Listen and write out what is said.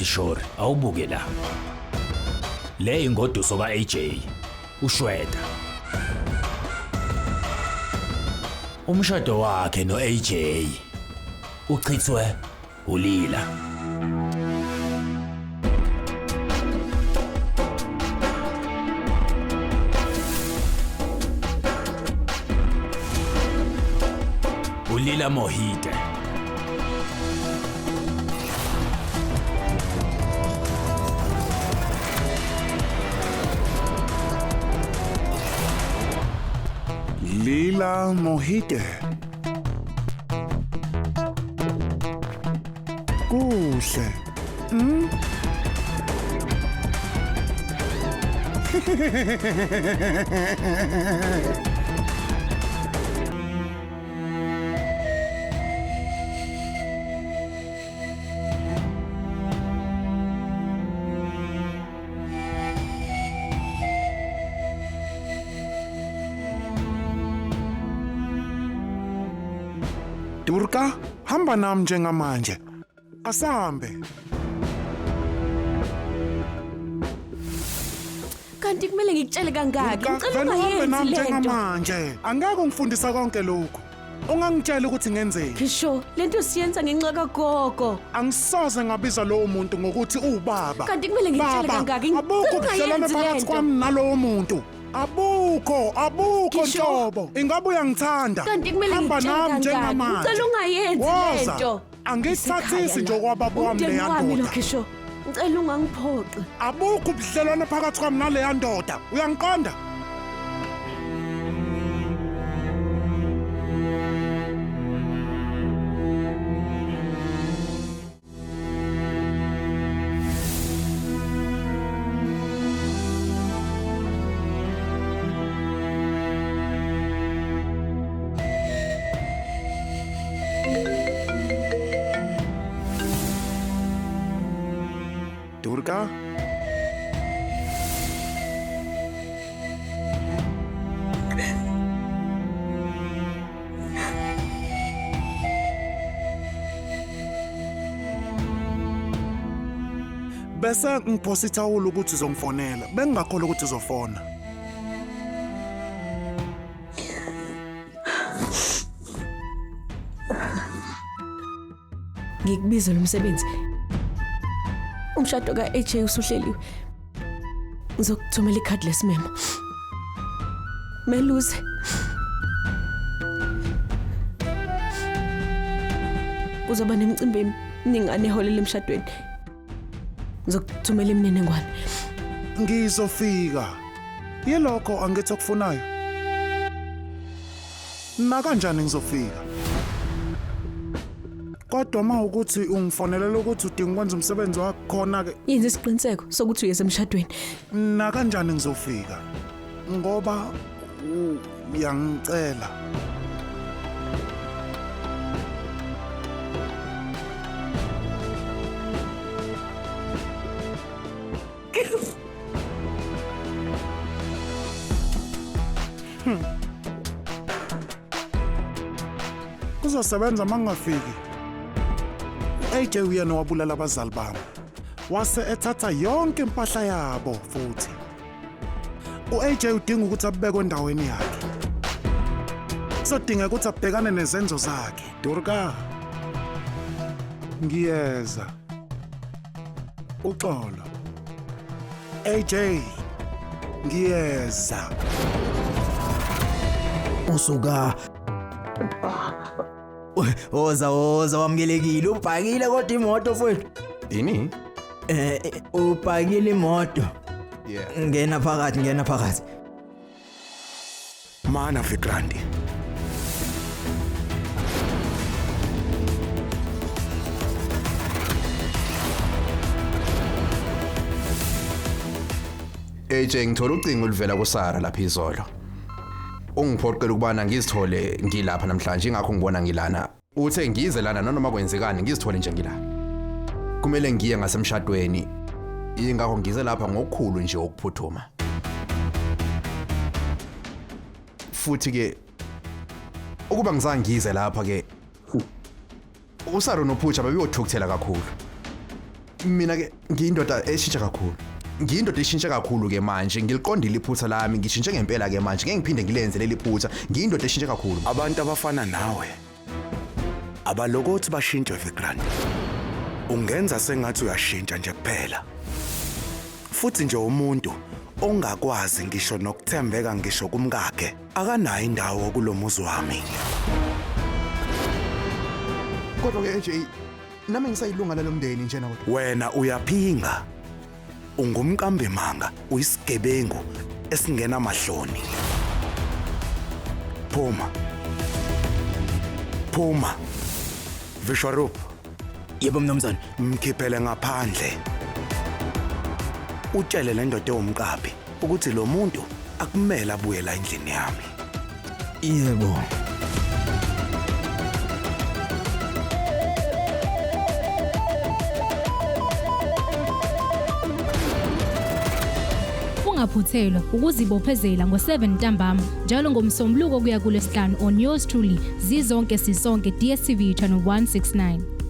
Kishore, awubuke la. Le ingoduso ka-AJ, uShweta. Umshado wakhe no-AJ uchithwe uLila. ULila Mohite. Lila Mohite. Kuhle. Durga, hamba nami njengamanje. Asambe. Kanti kumele ngikutshele kangaki? Durga, Ngicela vele uhambe ungayenzi nami lento. njengamanje. Angeke ungifundisa konke lokhu. Ungangitshela ukuthi ngenzeni. Kishore, lento siyenza ngenxa kagogo. Angisoze ngabiza lowo muntu ngokuthi uwubaba. Kanti kumele ngikutshele Baba, kangaki? Ngicela Abukho ubudlelwano ungayenzi phakathi lento. kwami nalowo muntu. Abukho, abukho Kishore. nhlobo. Ingabe uyangithanda? Kanti kumele Hamba ngikutshele nami kangaki? njengamanje. Ngicela ungayenzi Woza. lento. Angithathisi nje okwababa wami Umndeni leya wami lo ndoda. Kishore. Ngicela ungangiphoxi. Abukho ubudlelwano phakathi kwami naleya ndoda. Uyangiqonda? Durga? Bese ngiphosa ithawula ukuthi uzongifonela. Bengingakholwa ukuthi uzofona. Ngikubize lo msebenzi. Umshado ka-AJ usuhleliwe. Ngizokuthumela ikhadi lesimemo. Meluze. Kuzoba nemicimbi eminingane eholela emshadweni. Ngizokuthumela imininingwane. Ngizofika. Yilokho angithi okufunayo. Na kanjani ngizofika? Kodwa uma ukuthi ungifonelela ukuthi udinga ukwenza umsebenzi wakho khona ke Yenza isiqiniseko sokuthi uyeza emshadweni. na kanjani ngizofika? Ngoba uyangicela. Kuzosebenza mangingafiki. AJ uyena wabulala abazali bami. Wase ethatha yonke impahla yabo futhi. U-AJ udinga ukuthi abekwe endaweni yakhe. Kuzodingeka ukuthi abhekane nezenzo zakhe. Durga. Ngiyeza. Uxolo. AJ. Ngiyeza. Usuka Woza woza wamukelekile ubhakile kodwa imoto mfowethu. Ini? Ubhakile imoto. Yeah. Ngena phakathi, ngena phakathi. Mana Vikrandi. AJ ngithola ucingo oluvela kuSara lapha izolo. Ungiphoqela ukubana ngizithole ngilapha namhlanje ingakho ngibona ngilana. Uthe ngize lana nanoma kwenzekani ngizithole nje ngila. Kumele ngiye ngasemshadweni. Ingakho ngize lapha ngokukhulu nje ukuphuthuma. Futhi ke ukuba ngizangize lapha ke uSara noPhutsha babeyothukuthela kakhulu. Mina ke ngiyindoda eshintsha kakhulu. Ngiyindoda eshintsha kakhulu ke manje, ngiliqondile iphutha lami, ngishintshe ngempela ke manje, ngeke ngiphinde ngilenze leli phutha. Ngiyindoda eshintshe kakhulu. Abantu abafana nawe abalokothi bashintshwe Vikrant. Ungenza sengathi uyashintsha nje kuphela. Futhi nje umuntu ongakwazi ngisho nokuthembeka ngisho kumkakhe akanayo indawo kulomuzi wami. Kodwa ke AJ, nami ngisayilunga lalomndeni njena kodwa. Wena uyaphinga. Ungumqambi manga, uyisigebengu esingena mahloni. Phuma. Phuma. Vishwarup, Yebo mnumzane. Mkhiphele ngaphandle. Utshele le ndoda ewumqaphi ukuthi lo muntu akumele abuye la endlini yami. Yebo. Ungaphuthelwa ukuzibophezela ngo-7 ntambama njalo ngoMsombuluko kuya kuLwesihlanu on yours truly Zizonke Sisonke, DStv channel 169.